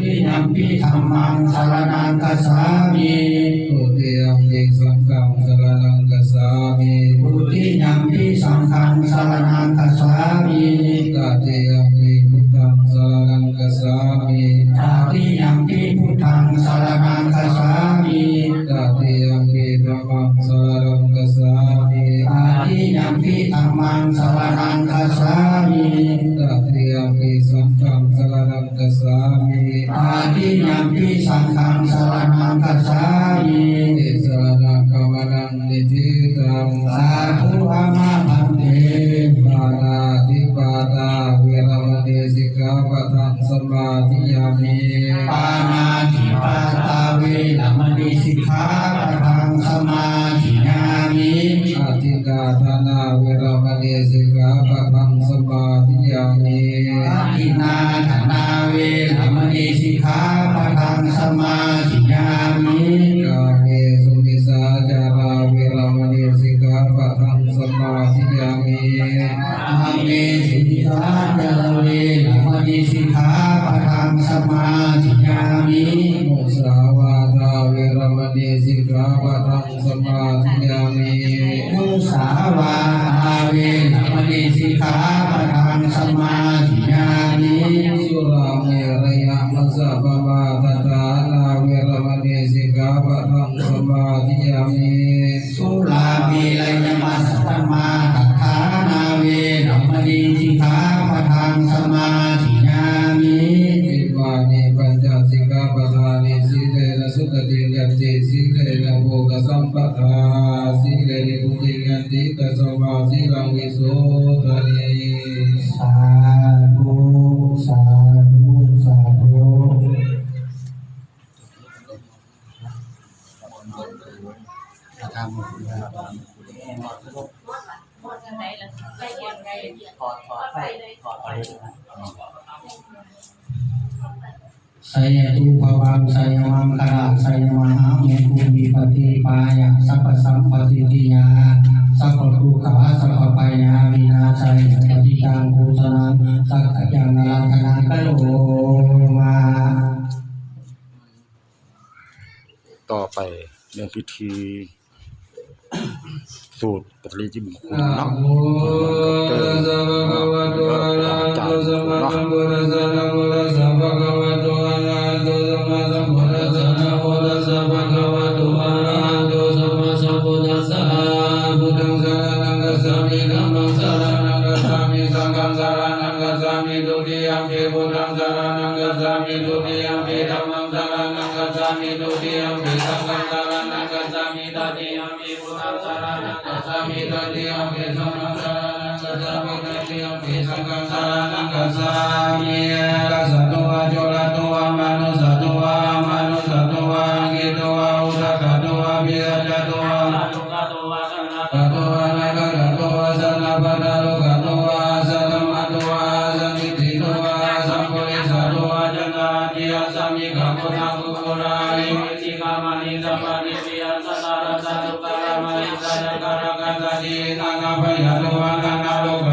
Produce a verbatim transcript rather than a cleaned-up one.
Dutiyampi dhammaṃ saraṇaṃ gacchāmi. Dutiyampi saṅghaṃ saraṇaṃ gacchāmi. Dutiyampi saṅghaṃ saraṇaṃ gacchāmi. Tatiyampi buddhaṃ saraṇaṃ gacchāmi. Tatiyampi buddhaṃ saraṇaṃ gacchāmi. Tatiyampi dhammaṃ saraṇaṃ gacchāmi. Tatiyampi dhammaṃ saraṇaṃ gacchāmi. Tatiyampi saṅghaṃ saraṇaṃ gacchāmi. Tatiyampi saṅghaṃ saraṇaṃ gacchāmi. Tisaraṇagamanaṃ niṭṭhitaṃ. Sādhu āma bhante. Pāṇātipātā veramaṇī sikkhāpadaṃ samādiyāmi. Pāṇātipātā veramaṇī sikkhāpadaṃ samādiyāmi. Adinnādānā veramaṇī sikkhāpadaṃ samādiyāmi. Adinnādānā veramaṇī sikkhāpadaṃ samādiyāmi. Kāmesu micchācārā veramaṇī sikkhāpadaṃ samādiyāmi. Kāmesu micchācārā veramaṇī sikkhāpadaṃ samādiyāmi. Musāvādā veramaṇī sikkhāpadaṃ samādiyāmi. Musāvādā veramaṇī sikkhāpadaṃ samādiyāmi. Surāmerayamajjapamādaṭṭhānā veramaṇī sikkhāpadaṃ samādiyāmi. Surāmerayamajjapamādaṭṭhānā veramaṇī sikkhāpadaṃ samādiyāmi. Imāni pañca sikkhāpadāni. Sīlena sugatiṃ yanti, sīlena bhogasampadā, sīlena nibbutiṃ yanti, tasmā sīlaṃ visodhaye. Sādhu, sādhu, sādhu. Jayatu bhavaṃ jayamaṅgalaṃ jayamahāmaṅgalaṃ. Sabbasampattisiddhiyā sabbadukkha sabbabhayā vināsāya parittaṃ bhūtānaṃ sakajaṃ nānāgataroma. ต่อไปเรื่องพิธีสูตรปรินิพพานเนาะ Namo tassa bhagavato arahato sammāsambuddhassa. Namo tassa bhagavato arahato sammāsambuddhassa. Namo tassa bhagavato arahato sammāsambuddhassa. Buddhaṃ saraṇaṃ gacchāmi. Dhammaṃ saraṇaṃ gacchāmi. Saṅghaṃ saraṇaṃ gacchāmi. Dutiyampi buddhaṃ saraṇaṃ gacchāmi. Dutiyampi dhammaṃ saraṇaṃ gacchāmi. Dutiyampi saṅghaṃ saraṇaṃ gacchāmi. Tatiyampi buddhaṃ saraṇaṃ gacchāmi. Tatiyampi dhammaṃ saraṇaṃ gacchāmi. Tatiyampi saṅghaṃ saraṇaṃ gacchāmi. Kassattu vā coratthu vā manussatthu vā amanussatthu vā aggittu vā udakatthu vā pisācattu vā khāṇukatthu vā sallekhattu vā nakkhattatthu vā janapadarogattu vā asaddhammattu vā asandiṭṭhittu vā asappurisatthu vā chandābhisammikaputtaṃ kukkuraṃ ivarisikhamaniṃ sabbadhi piyassa tassa dukkhamaniṃ sāyakālaṃ katthaci itthaṃ abhayaṃ tuvaṃ anarogaṃ